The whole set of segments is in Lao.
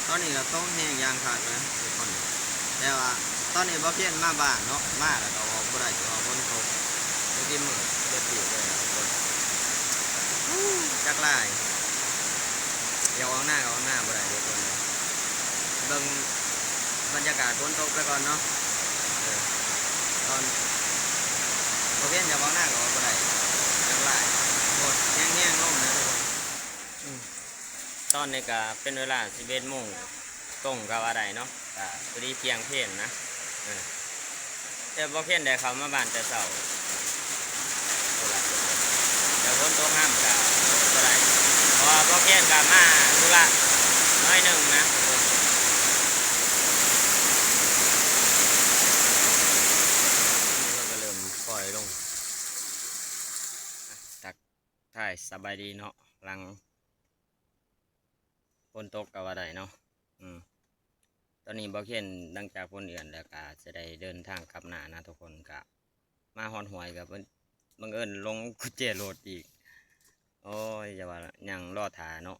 ຕອນນີ້ກໍຕົກແຮງຢ່າງຄັກເລີຍທຸກຄົນ ແຕ່ວ່າຕອນນີ້ບໍ່ພຽນມາບ້ານເນາະ ມາແລ້ວກໍອອກບໍ່ໄດ້ ເພາະວ່າຝົນຕົກ ຢູ່ທີ່ມືດເປັດປີກເລີຍນະທຸກຄົນ. ຈັກຫຼາຍ ຢາກອອກໜ້າກໍອອກໜ້າບໍ່ໄດ້ເລີຍທຸກຄົນ. ເບິ່ງບັນຍາກາດຝົນຕົກໄປກ່ອນເນາະ. ເອີ ຕອນບໍ່ພຽນຢາກອອກໜ້າກໍອອກບໍ່ໄດ້ ຈັກຫຼາຍ ໂອ້ຍ ແຮງໆ ລົມນະທຸກຄົນ. ອືມ ຕອນນີ້ກະເປັນເວລາສິບເອັດໂມງຕົງກໍວ່າໄດ້ເນາະ ກະພໍດີທ່ຽງເພນນະ. ເອີ ແຕ່ບໍ່ພຽນໄດ້ເຂົ້າມາບ້ານແຕ່ເຊົ້າ ພຸ້ນລະ ແຕ່ຝົນຕົກຫ້ຳກະບໍ່ໄດ້ ເພາະວ່າບໍ່ພຽນກະມາທຸລະໜ້ອຍໜຶ່ງນະ. ເຮົາກໍເລີ່ມປ່ອຍລົງ ທັກທາຍສະບາຍດີເນາະ ຫຼັງ ຝົນຕົກກໍວ່າໄດ້ເນາະ. ອືມ ຕອນນີ້ບໍ່ພຽນຫຼັງຈາກຝົນເອືອນແລ້ວ ກໍຈະໄດ້ເດີນທາງກັບໜ້ານະທຸກຄົນ. ກະມາຮອດຫ້ວຍກໍບັງເອີນຫຼົງກຸນແຈລົດອີກ. ໂອ້ຍ ຢ່າວ່າ ຍັງລໍຖ້າເນາະ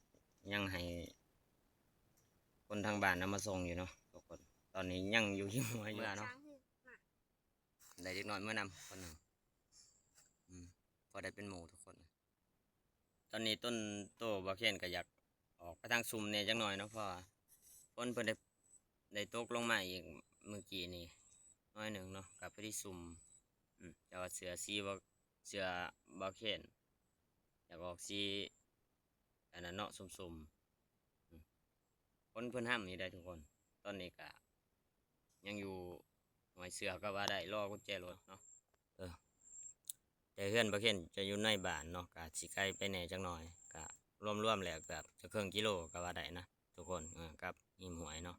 ຍັງໃຫ້ຄົນທາງບ້ານນຳມາສົ່ງຢູ່ເນາະທຸກຄົນ. ຕອນນີ້ຍັງຢູ່ທີ່ຫ້ວຍຢູ່ເນາະ ໄດ້ເດັກນ້ອຍເມືອນຳຄົນໜຶ່ງ ອືມ ພໍໄດ້ເປັນໝູ່ທຸກຄົນ. ຕອນນີ້ຕົນໂຕບໍ່ພຽນກໍຢາກອອກໄປທາງຊຸ່ມແດ່ຈັກໜ້ອຍເນາະ ເພາະວ່າຝົນເພິ່ນໄດ້ ໄດ້ຕົກລົງມາອີກມື້ກີ້ນີ້ໜ້ອຍໜຶ່ງເນາະ ກໍພໍດີຊຸ່ມ. ອືມ ແຕ່ວ່າເສື້ອສີບໍ່ ເສື້ອບໍ່ພຽນຢາກອອກສີ ອັນນັ້ນເນາະ ສົ້ມໆ. ອືມ ຄົນເພິ່ນຫ້ຳຢູ່ໄດ໋ທຸກຄົນ. ຕອນນີ້ກະຍັງຢູ່ຫ້ວຍເສືອກໍວ່າໄດ້ ລໍກຸນແຈລົດເນາະ. ເອີ ແຕ່ເຮືອນບໍ່ພຽນຈະຢູ່ໃນບ້ານເນາະ ກະຊິໄກໄປແດ່ຈັກໜ້ອຍ ກະລວມໆແລ້ວເກືອບຈະເຄິ່ງກິໂລກໍວ່າໄດ້ນະທຸກຄົນ. ເອີ ກັບຮິມຫ້ວຍເນາະ.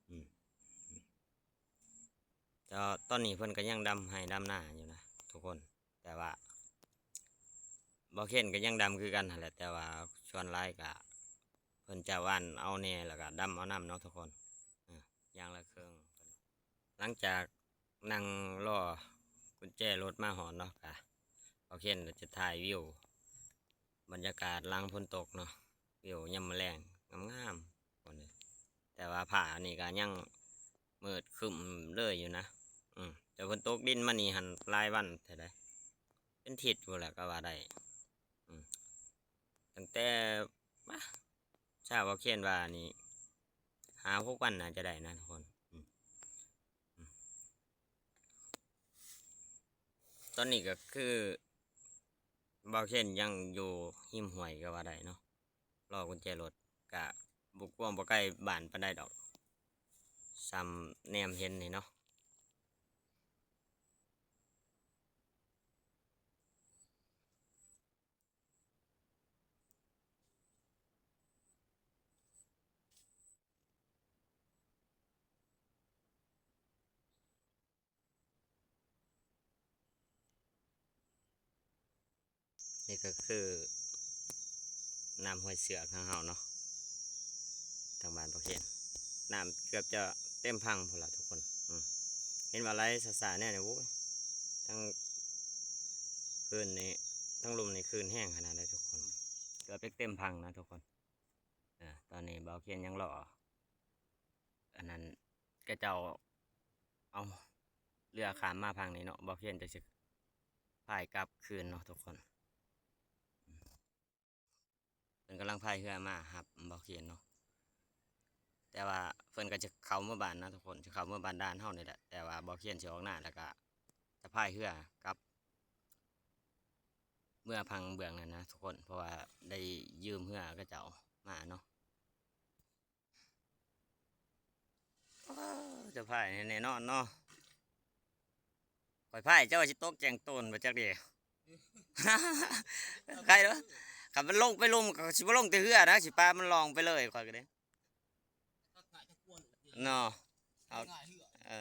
ອືມ ແຕ່ວ່າຕອນນີ້ເພິ່ນກໍຍັງດຳໄຮ່ດຳນາຢູ່ນະທຸກຄົນ. ແຕ່ວ່າບໍ່ພຽນກໍຍັງດຳຄືກັນຫັ້ນແຫຼະ ແຕ່ວ່າສ່ວນຫຼາຍກໍເພິ່ນຈະຫວ່ານເອົາແດ່ ແລ້ວກໍດຳເອົານຳເນາະທຸກຄົນ. ເອີ ຢ່າງລະເຄິ່ງ. ຫຼັງຈາກນັ່ງລໍກຸນແຈລົດມາຮອດເນາະ ກະບໍ່ພຽນກໍຈະຖ່າຍວິວບັນຍາກາດຫຼັງຝົນຕົກເນາະ ວິວຍາມມື້ແລງງາມໆ ທຸກຄົນເອີຍ. ແຕ່ວ່າຟ້ານີ້ກໍຍັງມືດຄຶ້ມເລີຍຢູ່ນະ. ອືມ ແຕ່ຝົນຕົກດິນມານີ້ຫັ້ນຫຼາຍວັນແທ້ໃດ ເປັນທິດພຸ້ນແຫຼະກໍວ່າໄດ້. ອືມ ຕັ້ງແຕ່ ປະ ຊາວເວົ້າຂຽນວ່ານີ້ ຫ້າຫົກວັນໜ້າຈະໄດ້ນະທຸກຄົນ. ອືມ ອືມ ຕອນນີ້ກໍຄືເວົ້າຂຽນຍັງຢູ່ຮິມຫ້ວຍກໍວ່າໄດ້ເນາະ. ລໍກຸນແຈລົດ ກະບໍ່ກວ້າງບໍ່ໄກບ້ານປານໃດດອກ ສ່ຳແນມເຫັນນີ້ເນາະ. ນີ້ກໍຄືນ້ຳຫ້ວຍເຊືອກຂອງເຮົາເນາະ ທາງບ້ານປາກເຄນ ນ້ຳເກືອບຈະເຕັມພັງພຸ້ນລະທຸກຄົນ. ອືມ ເຫັນວ່າໄຫຼຊ້າໆແນວນີ້ ໂອ້ຍ ທັງຄື້ນນີ້ ທັງລົມນີ້ຄື້ນແຮງຂະໜາດໃດທຸກຄົນ ເກືອບຈະເຕັມພັງນະທຸກຄົນ. ເອີ ຕອນນີ້ບ່າວເຄນຍັງລໍ ອັນນັ້ນ ຂະເຈົ້າເອົາເຮືອຂ້າມມາຝັ່ງນີ້ເນາະ ບ່າວເຄນຈັ່ງຊິພາຍກັບຄືນເນາະທຸກຄົນ. ເພິ່ນກຳລັງພາຍເຮືອມາຮັບບ່າວເຄນເນາະ ແຕ່ວ່າເພິ່ນກໍຈະເຂົ້າເມືອບ້ານນະທຸກຄົນ ຈະເຂົ້າເມືອບ້ານດ່ານເຮົານີ້ແຫຼະ ແຕ່ວ່າບ່າວເຄນຊິອອກໜ້າ ແລ້ວກໍຈະພາຍເຮືອກັບເມືອຝັ່ງເບື້ອງນັ້ນນະທຸກຄົນ ເພາະວ່າໄດ້ຢືມເຮືອຂະເຈົ້າມາເນາະ. ໂອ້ ເຈົ້າພາຍແນ່ນອນເນາະ ຂ້ອຍພາຍເຈົ້າຊິຕົກແຈ້ງໂຕນບໍ່ຈັກເດ. ໃຄເດີ ຄັນມັນລົງໄປລຸ່ມ ຂ້ອຍຊິບໍ່ລົງແຕ່ເຮືອນະ ຊິປະມັນລ່ອງໄປເລີຍ ຂ້ອຍກໍເດ້ ເນາະ. ເອົາ ເອີ